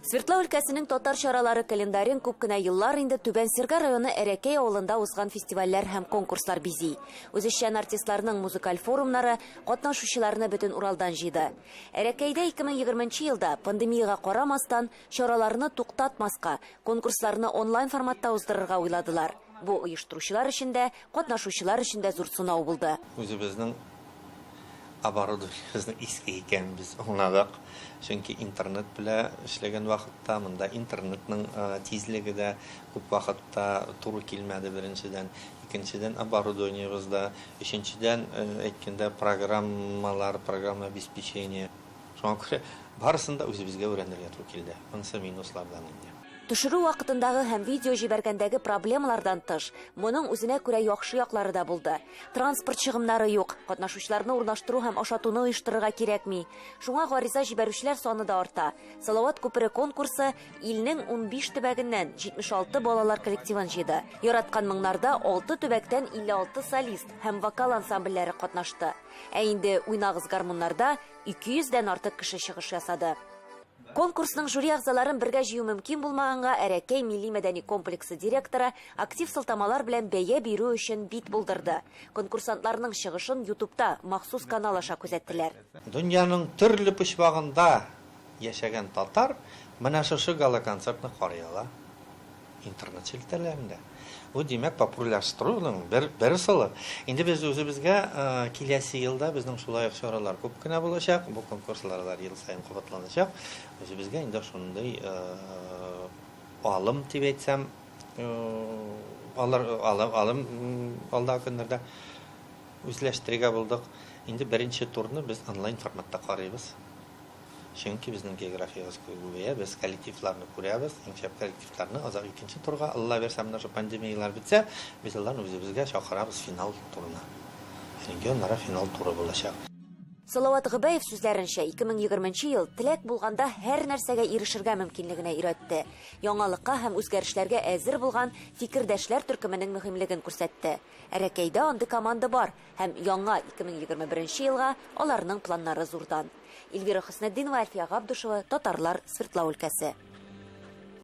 Свердлау өлкәсенең татар чаралары календарен күп кенә еллар инде Түбән Серга районы Әрәкәй авылында узган фестивальләр һәм конкурслар бизи. Үзешчән артистларның музыкаль форумнары катнашучыларны бөтен Уралдан җыйды. Әрәкәйдә 2020 нче елда, пандемиягә карамастан, чараларны туктатмаска, конкурсларны онлайн форматта уздырырга уйладылар. Бу оештыручылар өчен дә, катнашучылар өчен дә зур сынау булды. Үзебезнең оборудованиебезнең иске икәнен без аңладык. Чөнки интернет белән эшләгән вакытта монда интернетның тизлеге дә күп вакытта туры килмәде, беренчедән. Икенчедән, оборудованиебез да. Өченчедән, әйткәндә, программалар, программное обеспечение. Шуңа күрә барысын да үзебезгә өйрәнергә туры килде. Монысы минуслардан инде. Төшерү вакытындагы һәм видео җибәргәндәге проблемалардан тыш, моның үзенә күрә яхшы яклары да булды. Транспорт чыгымнары юк, катнашучыларны урнаштыру һәм ашатуны оештырырга кирәкми. Шуңа гариза җибәрүчеләр саны да арта. Салават күпере конкурсы илнең 15 төбәгеннән 76 балалар коллективын җыйды. Яраткан моңнарда алты төбәктән 56 солист һәм вокал ансамбльләре катнашты. Ә инде Уйнагыз гармуннарда 200 дән артык кеше чыгыш ясады. Конкурсның жюри әгъзаларын бергә җыю мөмкин булмаганга, Әрәкәй милли-мәдәни комплексы директоры актив сылтамалар белән бәя бирү өчен бит булдырды. Конкурсантларның чыгышын Ютубта махсус канал аша күзәттеләр. Дөньяның төрле почмагында яшәгән татар менә шушы гала-концертны карый ала. Интернет челтәрләрендә. Бу, димәк, популярлаштыруның бер, бер ысулы. Инде без үзебезгә киләсе елда безнең шулай ук чаралар күп кенә булачак. Бу конкурслар алар ел саен кабатланачак. Үзебезгә инде шундый алым дип әйтсәм, алар алым, алым алдагы көннәрдә үзләштерергә булдык. Инде беренче турны без онлайн форматта карыйбыз. Чөнки безнең географиябез күбәя, без коллективларны күрәбез, иң шәп коллективларны азак икенче турга, Алла бирсә, менә шул пандемияләр бетсә, без аларны үзебезгә чакырабыз финал турына. Регионара финал туры булачак. Салават Гобәев сүзләренчә, 2020 нче ел теләк булганда һәр нәрсәгә ирешергә мөмкинлегенә өйрәтте. Яңалыкка һәм үзгәрешләргә әзер булган фикердәшләр төркеменең мөһимлеген күрсәтте. Әрәкәйдә андый команда бар һәм яңа 2021 нче елга аларның планнары зурдан. Эльвира Хөснетдинова, Әлфия Габдушева, Татарлар, Свердлау өлкәсе.